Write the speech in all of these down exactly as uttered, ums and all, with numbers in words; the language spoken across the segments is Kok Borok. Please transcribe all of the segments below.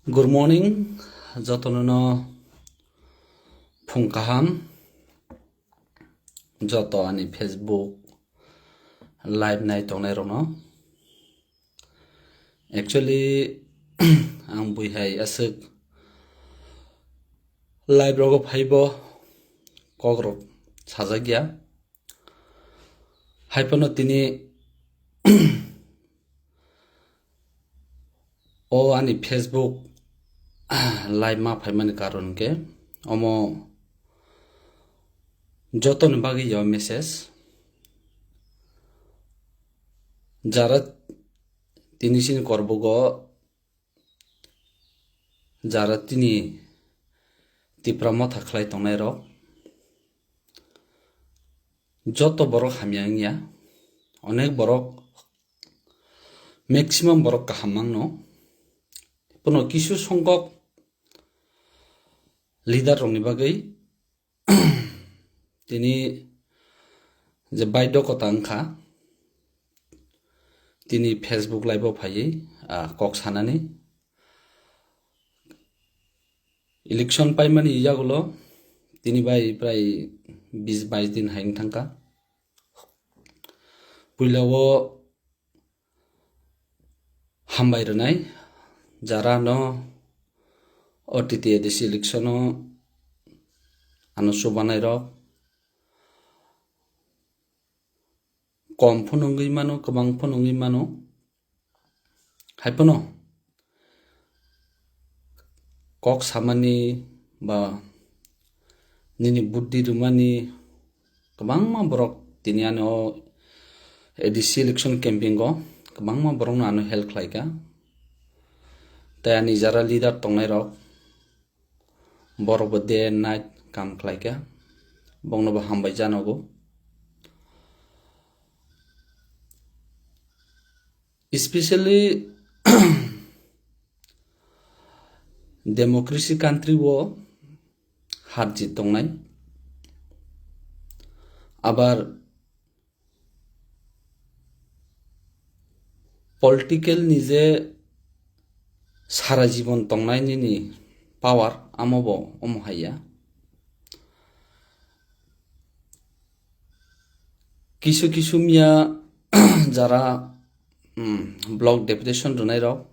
Good morning, jotono no phung kaham, joto ani Facebook live nai tongnai rokno. Actually, ang buihai aswk live rogo phaibo kok rok sajak ya. Hai phano tini o ani Facebook live ma phaimani karon khe omo jotoni bagwi yo message. Jara tini sini korbogo, jara tini Tipra Motha khlai tongnai rok, joto borok hamya wngya, onek borok, maximum borok kaham mangno. Pono kisu songkok leader rokni bagwi tini je baidokota wngkha, tini Facebook live o phaiwi, ah, kok sanani. Election paimani yagulo tini bai prai bis bais din hai wng thangkha. Puila o hambai rwnai, jara no O T T A D C election o ano chubanai rok kom phano wngwi mano, kwbang phano wngwi mano. Hai phano kok samani ba nini buddhi rwmani kwbangma borok tini ani o A D C election campaign o kwbangma borokno ano help khlaika. Tei ani jara leader tongnai rok, borok bo day and night kam khlaika, bongno bo hambai janogo. Especially democracy country o harjit tongnai. Abar political ni je sara jibon tongnai nini power, amo bo omo hai ya. Kisu kisu miya jara, um, block deputation rwnai rok,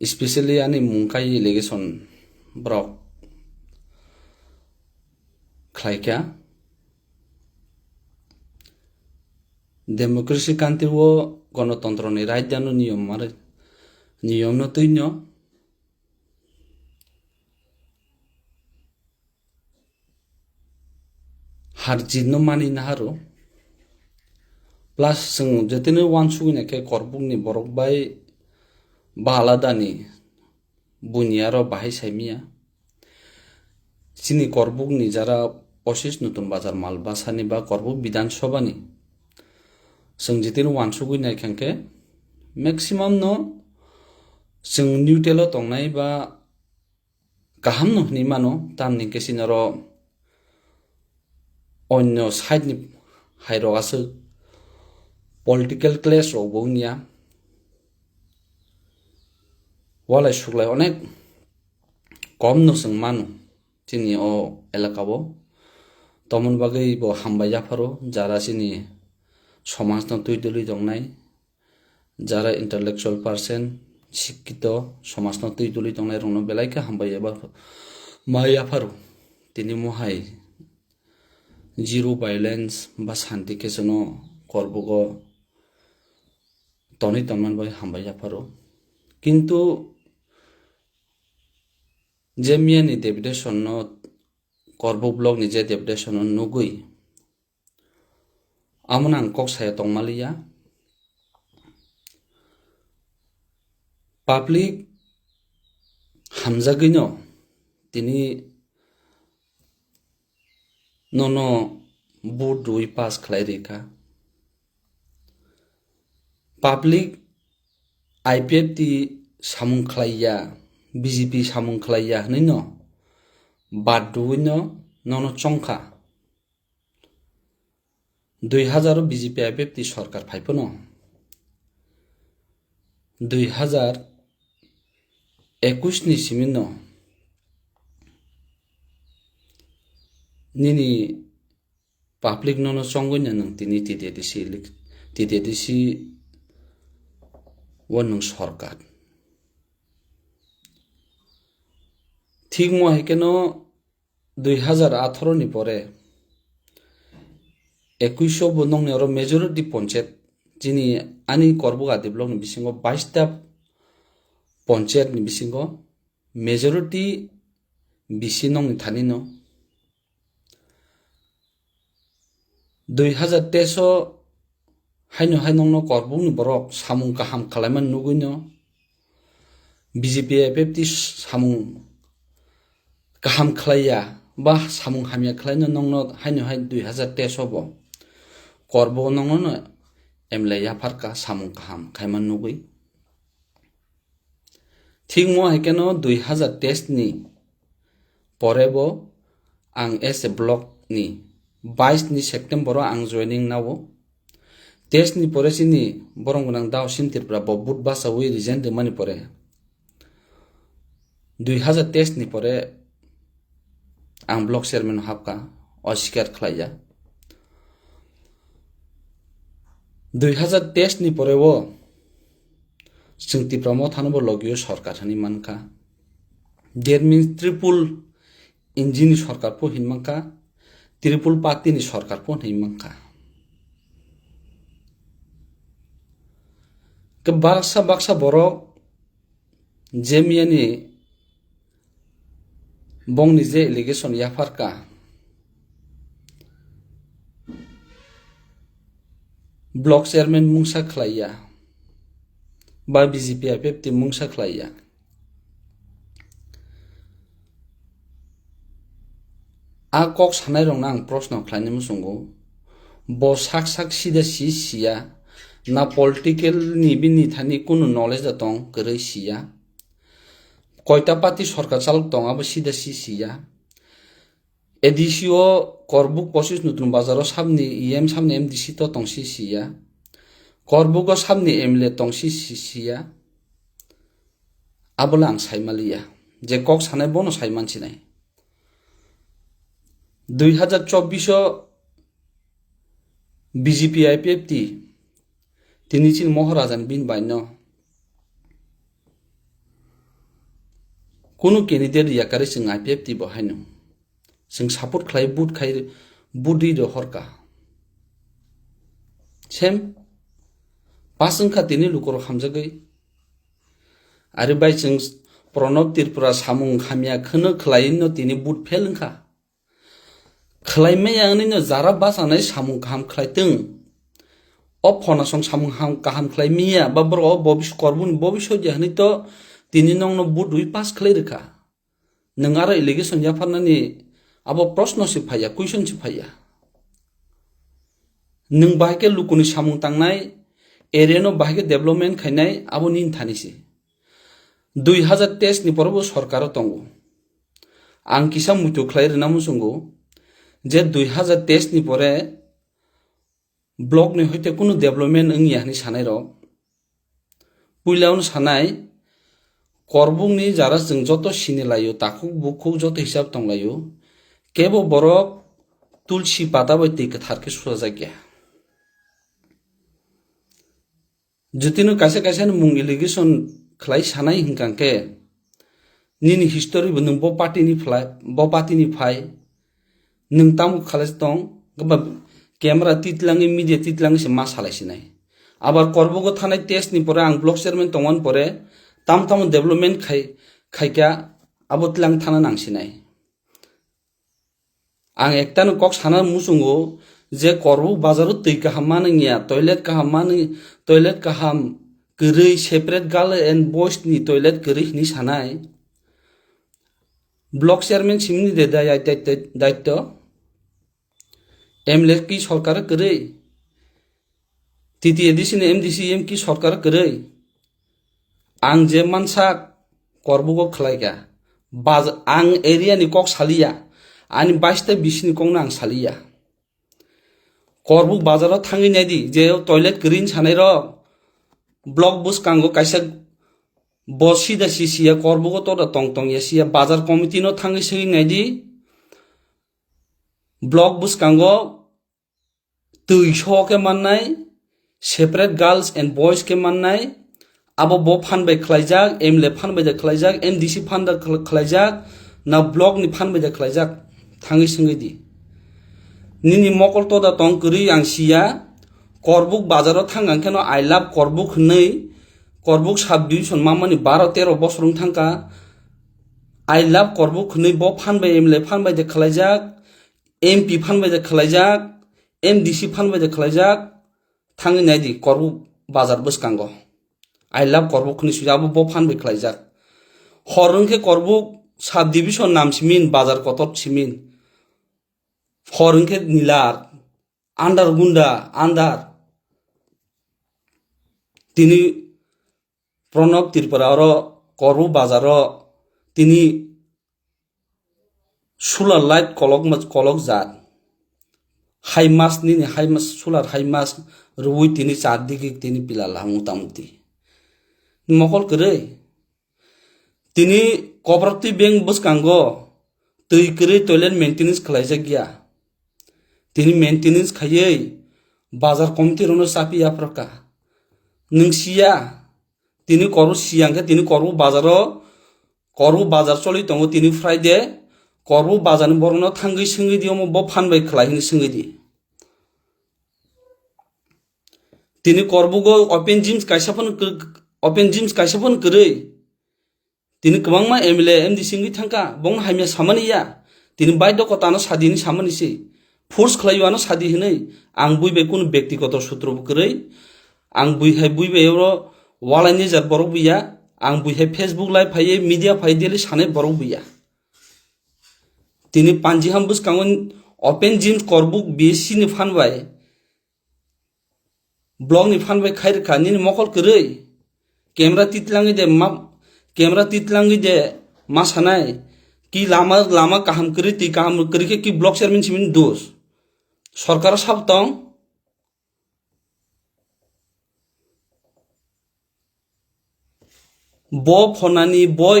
especially ani mungkai allegation borok khlaikha. Democracy country o gonotontro ni raidano niyom mare, niyom no twino harjit no mani naharo. Plus chwng jetino wansugwi naikhe korbuk ni borok bai ba alada ni buini aro bahai saimiya. Chini korbuk ni jara Oshish Nutun Bazar Malbasa ni ba korbuk Bidhan Sabha ni chwng jetino wansugwi naikha khe maximum no chwng neutral o tongnai ba kaham no hwnwi mano, tamni hwnkhe chini oro onyo side ni hai rok aswk political clash rok bo wngya. Walai suklai onek kom no chwng mano chini o elaka o. Tomoni bagwi bo hambai yapharo jara chini somaj no twi dwlwi tongnai, jara intellectual person, sikkito, somajno twi duli tongnai rokno belai khe hambai eba ma yapharo. Tini mohai zero violence ba shanti khe chwngno korbugo tonwi tongmani bai hambai yapharo. Kintu je miyani deputation no, Korbuk block ni je deputation no nugwi, Amo no ang kok saya tongmaliya. Public hamjagwino tini nono vote rwi pass khlai rikha. Public I P F T samung khlaiya, B J P samung khlaiya hwnwi no bad rwino nono chongkha. Dui hazar o B J P I P F T sorkar phai phano, dui hazar ekush ni simi no nini public nono chongwi no nwng tini T T A D C elec-, T T A D C o nwng sorkar. Thik mo hai khe no dui hazar atharo ni pore ekuish o bo nokni oro majority ponchayat, chini ani Korbuk A D block ni bisingo bais ta ponchayat ni bisingo majority B C nokni thani no. Dui hazar teis o haino hai nokno Korbukni borok samung kaham khlaimani nugwino B J P I P F T samung kaham khlaiya ba samung hamya khlaino nokno haino hai dui hazar teis o bo Korbuk nokno M L A yapharka samung kaham khaimani nugwi. Thik mo hai khe no dui hazar teis ni pore bo ang as a block ni bais ni September o ang joining nao. Teis ni pore chini borong gwnang Dao Sim Tripura bo vote bachawi resign rwmani pore dui hazar teis ni pore ang block chairman hapka, osikar khlaiya. Dui hazar teis ni pore o chwng Tipra Motha no bo logio sorkar hinwi mankha. That means triple engine ni sorkar pho hinwi mankha, triple party ni sorkar pho hinwi mankha. Ke baksa baksa borok je miyani bongni je allegation yapharka, block chairman mungsa khlaiya ba B J P I P F T mungsa khlaiya. A kok sanai rokno ang proshno khlainai muchungo, bo sak sak sida si siya, na political ni bini thani kunu knowledge da tong kwrwi siya, koita party sorkar chalok tong abo sida si siya. A D C o Korbuk pochis Nutun Bazar o sabni E M sabni M D C to tong si siya. Korbuk o sabni M L A tong si si siya. Abola ang sai maliya. Je kok sanai bono sai mansinai. Dui hazar chobbish o B J P I P F T tini chini Moharaja ni bini bai no kunu candidate yakarwi chwng I P F T bo haino. Chwng support khlai, vote khai, vote ri rohorka. Sem pass wngkha tini lukurok hamjagwi. Ari bai chwng Pranab Tripura samung hamya khwno khlai no tini vote fail wngkha. Khlai maya wngwi no jara bachanai samung kaham khlai twng. O phonasong samung ham kaham khlai miya ba borok o bobis-, Korbukni bobiswt ya hwnwi to tini nokno vote rwi pass khlai rwkha. Nwng aro allegation yapharnani abo proshno se phaiya, question se phaiya. Nwng bahai khe lukuni samung tangnai, area no bahai khe development khainai, abo nini thani se. Dui hazar teis ni pore bo sorkar o tongo. Ang kisa muitu khlai rwna muchungo je dui hazar teis ni pore block ni hoite kunu development wngya hinwi sanai rok. Puila wng sanai, Korbukni jara chwng joto sini laio, takhuk bukhuk joto hisab tong laio, kebo borok tulsi pata bai twi kwthar khe suchajak ya. Jotino kaisa kaisa ni mung allegation khlai sanai hwnkha khe, nini history bo nwng bo party ni phlai, bo party ni phai, nwng tamo khalai tong, ba camera titlangwi, media titlangwi se ma salai sinai. Abar Korbugo thanai test ni pore ang block chairman tongmani pore tam tamo development khai, khaikha abo tlang thana nang sinai. Ang ektano kok sana muchungo je Korbuk bazaro twi kaham manwngya, toilet kaham manwi, toilet kaham kwrwi, separate girl and boys ni toilet kwrwi hinwi sanai. Block chairman simini de dai-, dai-, dai-, daitto. M L A ki sorkar kwrwi. T T A D C ni M D C M ki sorkar kwrwi. Ang je mansak Korbugo khlaikha. Baj-, ang area ni kok saliya. Ani baista bisini kokno ang saliya. Korbuk bazaro thangwi naidi je toilet kwrwi sanai rok. Block bwskango kaisa Bo sida si siya, korbugo toda tong tong ya siya, bazar committee no thangwi swngwi naidi. Block bwskango twi so khe mannai, separate girls and boys khe mannai, abo bo phan bai khlaijak, M L A phan bai da khlaijak, M D C phan da khl-, khlaijak, na block ni phan bai da khlaijak, thangwi swngwi di. Nini mokol toda tong kwrwi ang siya, Korbuk bazaro thang ang kheno I love Korbuk hwnwi, Korbuk subdivision mamani baro tero bosor wng thangkha, I love Korbuk hwnwi bo phan bai M L A phan bai da khlaijak, M P phan bai da khlaijak, M D C phan bai da khlaijak, thangwi naidi Korbuk bazar bwskango. I love Korbuk hwnwi swijak, abo bo phan bai khlaijak. Hor wngkhe Korbuk subdivision nam simin, bazar kotor simin. Hor wngkhe nilar, andar gunda, andar. Tini Pranab Tripura oro Korbuk bazaro tini solar light kolok ma-, kolok jat. Hai mas nini hai mas, solar hai mas rwui tini char digi tini pilala mota moti. Mokol kwrwi. Tini Koprati bank bwskango twi kwrwi toilet maintenance khlaijak ya. Tini maintenance khaiwi bazar committee rokno chapi yapharkha. Nwng siya, tini Korbuk siya hwnkhe tini Korbuk bazaro, Korbuk bazar choli tongo tini Friday, Korbuk bazarni borokno thangwi swngwi di, omo bo phan bai khlai hwnwi swngwi di. Tini Korbugo open gyms kaisa phano kwrwi, open gyms kaisa phano kwrwi. Tini kwbangma M L A, M D C wngwi thangkha, bongno hamya samani ya. Tini baidhokotano sadi hwnwi samani se. Force khlaiwi ano sadi hwnwi. Ang bui bai kunu byaktigoto sutro bo kwrwi. Ang bui hai bui bai oro walai nijak borok buya. Ang bui hai Facebook live phaiwi, media phaiwi daily sanai borok buya. Tini Panjiham bwskango open gyms Korbuk B S C ni phan bai block ni phan bai khai rwkha, nini mokol kwrwi. Camera titlangwi de ma, camera titlangwi de ma sanai. Ki lama, lama kaham kwrwi, twi kaham kwrwi khe ki block chairman simi dos. Sorkar sab tong. Bo phonani, bo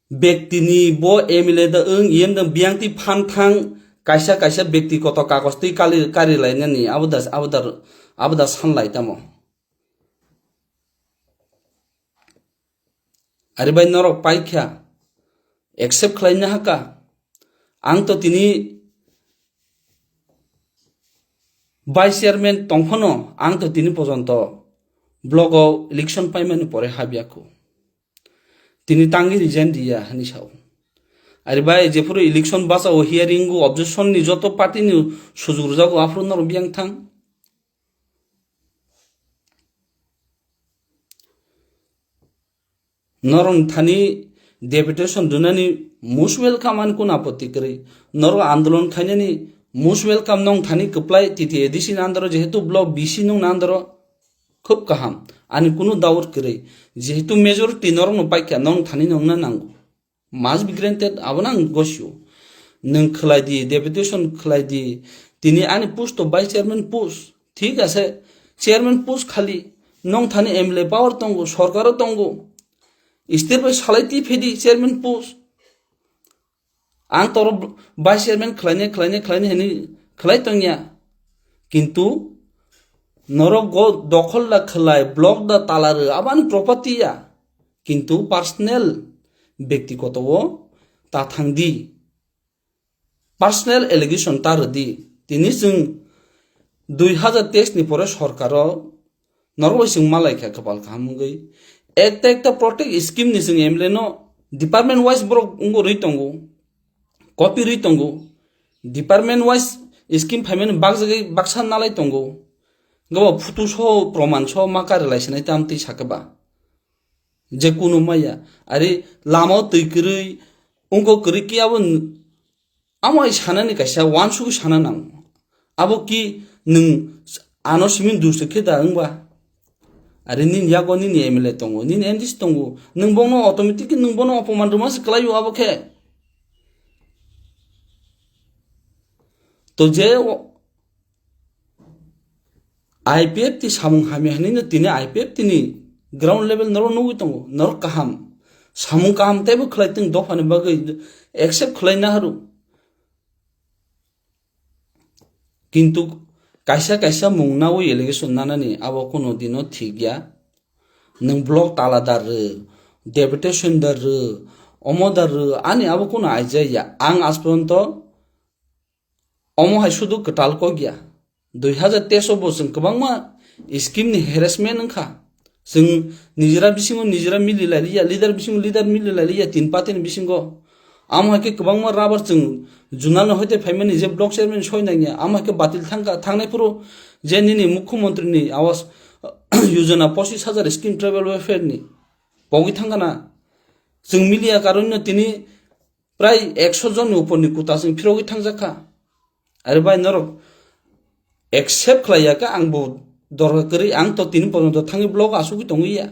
bektini, bo M L A da wng, yen da biyang twi phan thang, kaisa, kaisa bekti koto kagos twi kali, kari lainani, abo da, abo da, abo da san lai tamo. Ari bai norok paikha, accept khlaina haka. Ang to tini vice chairman tongphano, ang to tini pojonto blogo election paimani pore habya kho. Tini tangwi resign riya hwnwi sao. Ari bai jephuru election bachao hearing o objection ni joto party ni sujug rwjago aphuru norok biyang thang. Norok thani deputation dunani most welcome ani kunu apotti kwrwi. Norok andolon khainani most welcome nong thani kwplai T T A D C ni andoro jehetu block B C nung na andoro khub kaham. Ani kunu doubt kwrwi. Jehetu majority norok no paikha nong thani nong na nango. Must be granted, abono ang gosio. Nwng khlai di, deputation khlai di. Tini ani post to vice chairman post. Thik ase, chairman post khali. Nong thani M L A power tongo, sorkaro tongo. State bai salai twi phedi chairman post. Ang toro vice chairman khlaine, khlaine, khlaine hwnwi khlai tongya. Kintu norok go dokhol da khlai, block da tala rw, abani property ya. Kintu personal, byaktigoto o ta thang di. Personal allegation ta rw di. Tini chwng dui hazar teis ni pore sorkaro norok bai chwng malai kha kwpal kaham wngwi. Ekta ekta protect scheme ni chwng M L A no department wise borok wngwi rwi tongo. Copy rwi tongo. Department wise scheme phaimani bakjagwi baksa nalai tongo. Gabo photo so, proman so ma kari lai sinai tam twi sakhe ba. Je kunu maya. Ari lama o twi kwrwi, wngkok kwrwi khe abo n-, amo ai sanani kaisa wansugwi sana nango. Abo ki nwng ano simi dusto khe da wngba? Ari nini yago nini M L A tongo, nini M D C tongo. Nwng bono automatic khe nwng bono opoman rwma se kwlaio abo khe. To je o-, I P F T samung hamya hinwi no tini I P F T ni Ground level norok nugwi tongo, norok kaham. Samung kaham teibo khlai tong dophani bagwi accept khlai naharu. Kintu kaisa kaisa mung nawi allegation nanani abo kuno dino thik ya. Nwng block tala dar rw, deputation dar rw, omo dar rw, ani abo kuno aijai ya. Ang as porjonto omo hai sudu kwtal kok ya. Dui hazar teis o bo chwng kwbangma scheme ni harassment wngkha. Chwng nijera bisingo nijera mili lai liya, leader bisingo leader mili lai liya, tin party ni bisingo. Amo hai khe kwbangma rubber chwng junal no hoite phaimani je block chairman soi nangya, amo hai khe batil thangkha, thangnai phuru je nini mukhyamantri ni awas yojana pochis hajar scheme tribal welfare ni pogwi thangkha na. Chwng miliya karon no tini prai ekso jon ni upor ni kuta chwng phirogwi thangjakha. Are bai norok accept khlai ya khe ang bo dorkar kwrwi, ang to tini porjonto thangwi block asugwi tongwi ya.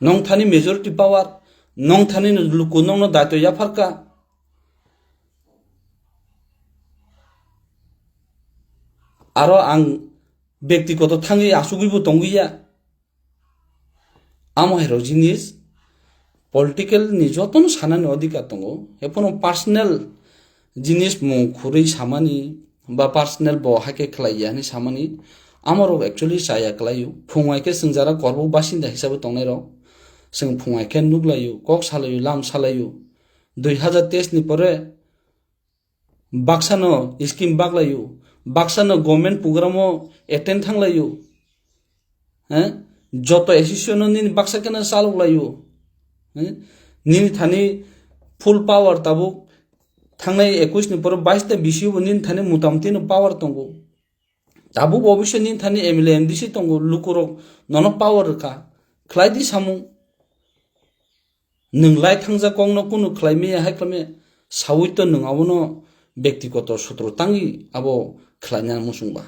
Nong thani majority power, nong thani luku nongno daito yapharka. Aro ang bektigoto thangwi asugwi bo tongwi ya. Amo hai rok jinis political ni jotono sanani odhikar tongo. Hephono personal jinis mung khurwi samani ba personal bo hakhe khlai ya hinwi samani, amo rok actually chaya kwlaio. Phung hai khe chwng jara Korbuk basinda hisabe tongnai rok. Chwng phung hai khe nuglaio, kok salaio, lam salaio. Dui hazar teis ni pore baksa no scheme baklaio, baksa no government program o attend thanglaio. He? Joto association no nini baksa khe no chalok laio. He? Nini thani full power tabuk thangnai ekush ni pore bais ta bisi bo nini thani motamoti no power tongo. Tabuk obviously nini thani M L A, M D C tongo, lukurok nono power rwkha. Khlai di samung. Nwng lai thangjak kokno kunu khlai maya hai khlai maya saui to nwng abono bektigoto sutro tangwi abo khlaina muchung ba.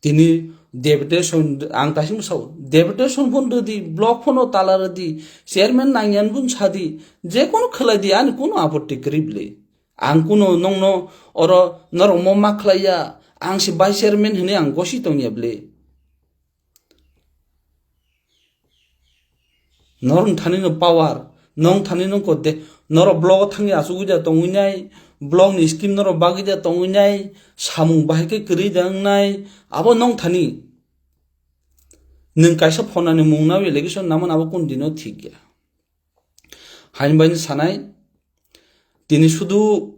Tini deputation ang taisimo sao, deputation phone rwdi, block phone o tala rwdi, chairman nangyan bun sadi, je kono khlai di, ani kono apotti kwrwi bwle. Ang kuno nongno oro norok mo ma khlai ya, ang se vice chairman hinwi ang gosi tong ya bwle. Norok thani no power, nong thani no ko de, norok block o thangwi asugwi da tongwi nai, block ni scheme norok bagwi da tongwi nai, samung bahai khe kwrwi da wngnai, abo nong thani. Nwng kaisa phonani mung nawi allegation naman abo kun dino thik ya. Hain bai sanai, tini sudu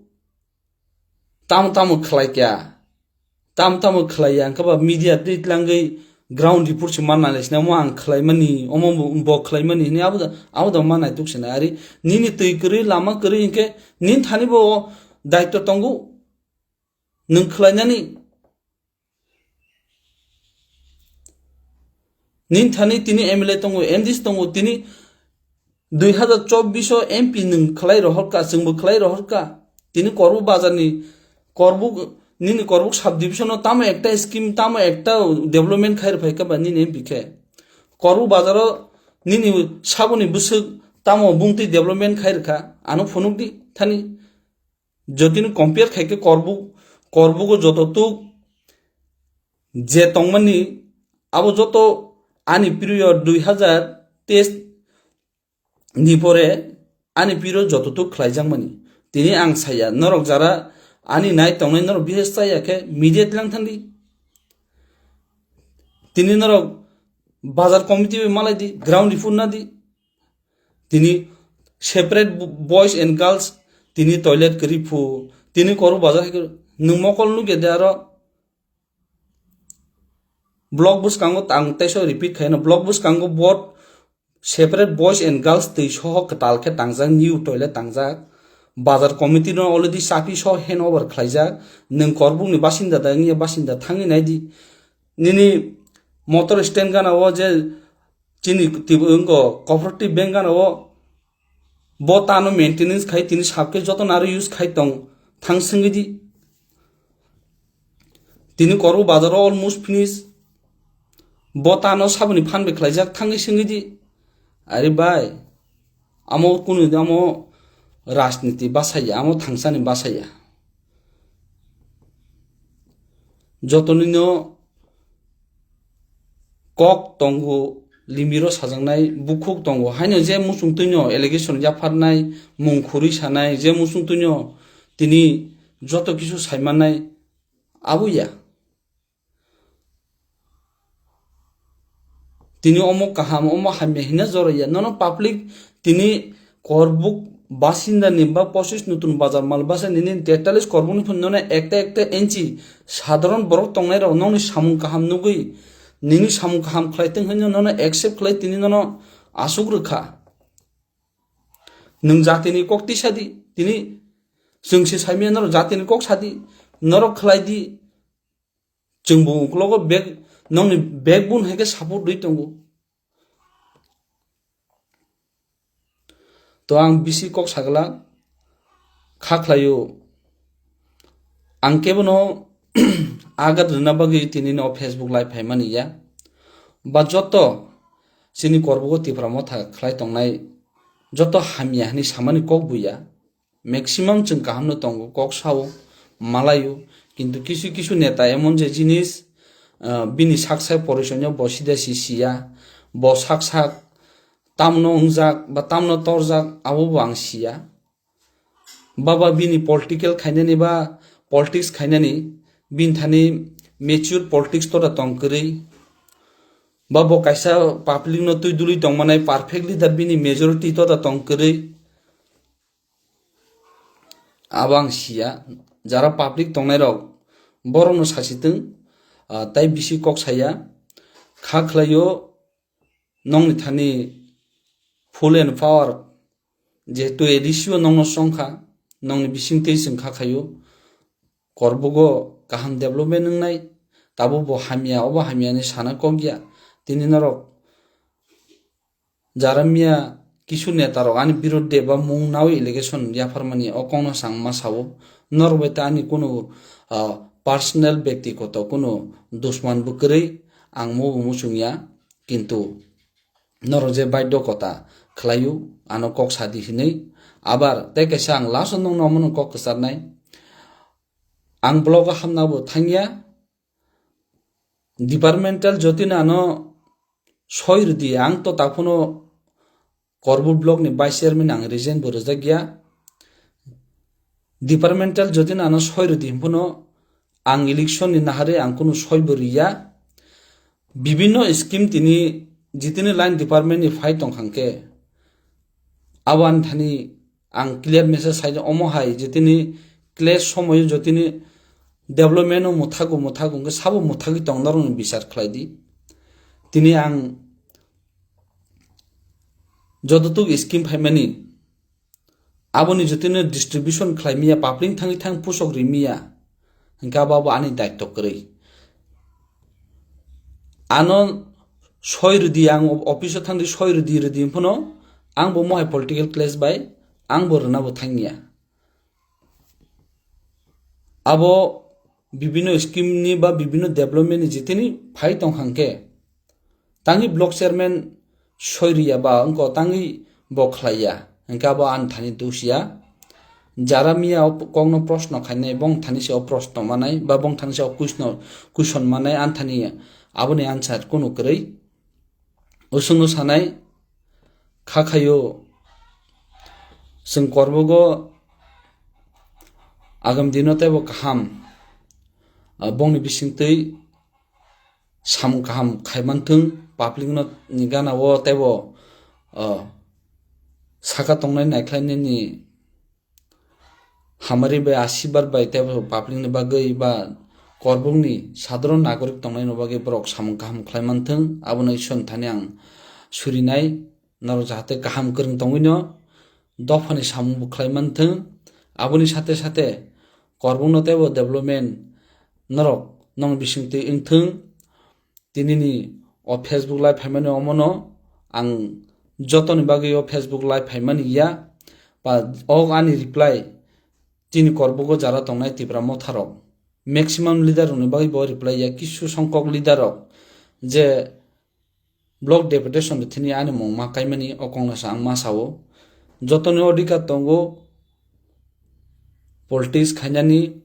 tamo tamo khlai kya, tamo tamo khlai ya, hwnkhe ba media twi tlangwi ground report se man nai sinai, omo ang khlai mani, omo bo, bo khlai mani hinwi abo da, abo da man nai tuk sinai. Ari nini twi kwrwi, lama kwrwi hinkhe nini thani bo daityo tongo, nwng khlai nani. Nini thani tini M L A tongo, M D C tongo, tini dui hazar chobbish o M P nwng khlai rohorka, chwngbo khlai rohorka. Tini Korbuk bazarni, Korbuk, nini Korbuk subdivision o tamo ekta scheme, tamo ekta development khai rwphaikha ba nini M P khe. Korbuk bazar o nini saboni bwswk tamo bumtwi development khai rwkha, ano phunukdi thani. Jotini compare khaikhe Korbuk, Korbugo joto tuk je tongmani abo joto ani period dui hazar teis ni pore ani period joto tuk khlaijakmani. Tini ang saya, norok jara ani nai tongnai norok bihis chaya khe media tlang thangdi. Tini norok bazar committee bai malai di, ground report na di. Tini separate bo-, boys and girls, tini toilet kwrwi phu, tini Korbuk bazar hai kwrwi. Nwng mokol nugya de aro block bwskango ang teisa repeat khaino, block bwskango board separate boys and girls twi soho kwtal khe tangjak, new toilet tangjak. Bazar committee no already chapi so hand over khlaijak. Nwng Korbukni basinda da wngya basinda thangwi naidi. Nini motor stand gana o je chini twi wngkho cooperative bank gana o, bo tano maintenance khai tini sabkhe jotono aro use khai tong, thang swngwi di. Tini Korbuk bazar o almost finish. Bo tano saboni phan bai khlaijak, thangwi swngwi di. Ari bai, amo kunu amo rajniti basaya, amo thangsani basaya. Jotonino kok tongo, limiro sajaknai bukhuk tongo, haino je muchungtwino allegation yapharnai, mung khurwi sanai, je muchungtwino tini joto kisu saimannai, abo ya. Tini omo kaham, omo hamya hina joraya. Nono public tini Korbuk basindani ba pochis nutun bazar mal basa nini tetalis Korbukni phun nono ekta ekta inchi sadharon borok tongnai rok nokni samung kaham nugwi, nini samung kaham khlai tong hwnwi nono accept khlai tini nono asuk rwkha. Nwng jatini kok tisa di, tini chwng se saimaya norok jatini kok sa di, norok khlai di. Chwng bo uklogo bag, nokni backbone hai khe support rwi tongo. To ang bisi kok sagla kha khlaio. Ang kebono agat rwna bagwi tini no Facebook live phaimani ya. Ba joto chini Korbugo Tipra Motha khlai tongnai joto hamya hwnwi samani kok buya. Maximum chwng kahamno tongo, kok sao, malaio, kintu kisu kisu neta emon je jinis, ah, bini sak sak porisoino bo sida si siya, bo sak sak tamno wngjak ba tamno torjak, abo bo ang siya. Baba bini political khainani ba politics khainani, bini thani mature politics toda tong kwrwi, ba bo kaisa public no twi dului tongmanai perfect leader bini majority toda tong kwrwi. Abo ang siya, jara public tongnai rok borok no sasi tong, ah, tai bisi kok saya, kha khlaio nokni thani full and power, jehetu A D C o nokno chongkha, nokni bising twi chwng kha khaio, Korbugo kaham development wngnai, tabuk bo hamya, obo hamya hinwi sana kok ya, tini norok Jaramia kisu neta rok ani birudde ba mung nawi allegation yapharmani o kokno chwng ma sao. Norok bai ta ani kunu, ah, personal, byaktigoto kunu dusman bo kwrwi, ang mo bo muchung ya, kintu norok je baidyo kota khlaio ano kok sadi hinwi. Abar tei kaisa ang last o nokno omono kok kwcharnai. Ang blogo hamna bo thangya. Departmental jotino ano soi rwdi, ang to taphano Korbuk block ni vice chairman ang resign bo rwjak ya. Departmental jotino ano soi rwdi hwnphano ang election ni naharwi ang kunu soi bo rwya. Bibinno scheme tini jitini line department ni phai tongkha hwnkhe abo ani thani ang clear message sai omo hai jitini clash somoyo jotini development o mothago mothago hwnkhe sabo mothagwi tong norokni bichar khlai di. Tini ang jototuk scheme phaimani aboni jotino distribution khlai miya, public thangwi thang pusok ri miya, hwnkhe abo abo ani daitto kwrwi. Ano soi rwdi, ang office o thangdi soi rwdi rwdi hwnphano ang bo mohai political clash bai ang bo rwna bo thangya. Abo bibinno scheme ni ba bibinno development ni jitini phai tongkha hwnkhe tangwi block chairman soi rwya ba wngkha tangwi bo khlaiya hwnkhe abo ani thani dos ya. Jara miya o kokno proshno khainai bong thani se o proshno manai ba bong thani se o kuisno kuison manai ani thani aboni answer kunu kwrwi. Usungno sanai kha khaio, chwng Korbugo agam dino teibo kaham, ah, bongni bisingtwi samung kaham khaimanthwng, public no ni gana o teibo, ah, saka tongnai naikhlai nini hamari bai asibar bai teibo public ni bagwi ba Korbukni sadharon nagorik tongnaini bagwi borok samung kaham khlai manthwng, abono Iswrani thani ang surinai, norok jahate kaham kwrwng tongwino dophani samung bo khlai manthwng, aboni sate sate Korbukno teibo development norok nong bisingtwi wngthwng. Tinini o Facebook live phaimani omono ang jotoni bagwi o Facebook live phaimani ya, ba o ani reply chini Korbugo jara tongnai Tipra Motha rok maximum leader rokni bagwi bo reply ya, kisu songkok leader rok je block deputation rok thini ani mung ma kaimani o kokno sa ang ma sao. Jotoni odhikar tongo politics khainani,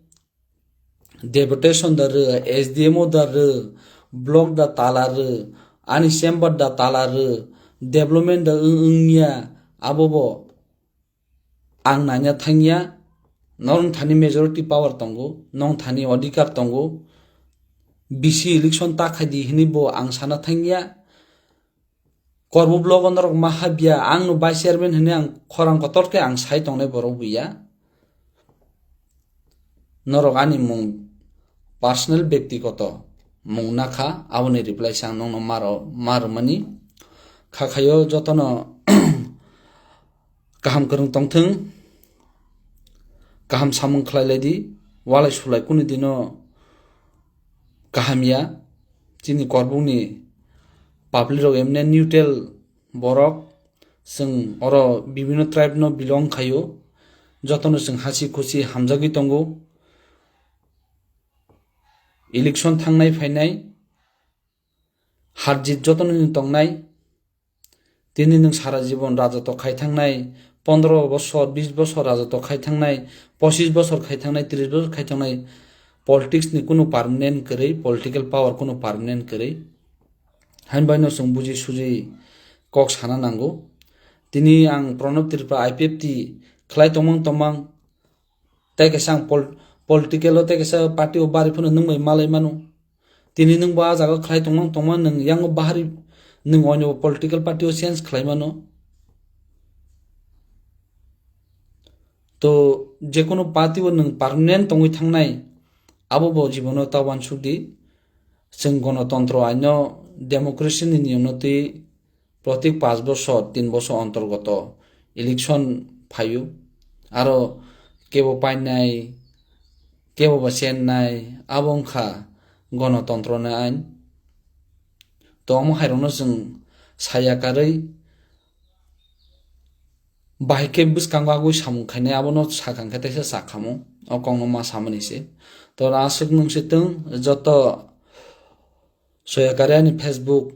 Deputation da rw, S D M O da rw, block da tala rw, ani chamber da tala rw, development da wng wngya, abo bo ang nanya thangya. Norong thani majority power tongo, nong thani odhikar tongo, bisi election ta khai di hinwi bo ang sana thangya. Korbu blogo norok ma habya, ang no vice chairman hinwi ang khorang kotor khe ang sai tongnai borok buya. Norok ani mung personal, byaktigoto mung nakha, aboni reply se ang nongno maro, marwmani. Kha khaio jotono kaham kwrwng tongthwng, kaham samung khlai lai di, walai sulai kunu dino kaham ya. Chini korbukni public rok emne neutral borok, chwng oro bibino tribe no belong khaio, jotono chwng hasi khusi hamjagwi tongo. Election thangnai phainai, harjit jotono ni tongnai. Tini nwng sara jibon rajatok khai thangnai, pondro bosor, bis bosor rajatok khai thangnai, pochis bosor khai thangnai, tris bosor khai thangnai, politics ni kunu permanent kwrwi, political power kunu permanent kwrwi. Hain baino chwng buji suji kok sana nango. Tini ang Pranab Tripura I P F T khlai tongmang tongmang, tei kaisa ang pol-, political o tei kaisa party o bari phano nwng bai malai mano. Tini nwng bo ah jaga khlai tongmang tongmang nwng yango bahari nwng oino political party o change khlai mano. To jekono party o nwng permanent tongwi thangnai, abo bo jibono ta uansuk di. Chwng gonotontro aino democracy ni niyomno twi protik panch bosor, tin bosor ontorgoto election phaio. Aro kebo painai, kebo ba chennai, abo wngkha gonotontro ni ain. To omo hairokno chwng saya karwi bahai khe bwskango agwi samung khainai, abono sakha hwnkhe teisa sakhamu, o kokno ma samani se. To aswk nwng se twng joto soya karwi ani Facebook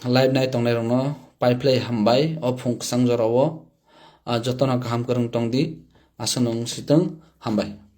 live nai tongnai rokno paiphlai hambai o phung kwchang jorao, ah, jotono kaham kwrwng tong di, aswk nwng se twng hambai.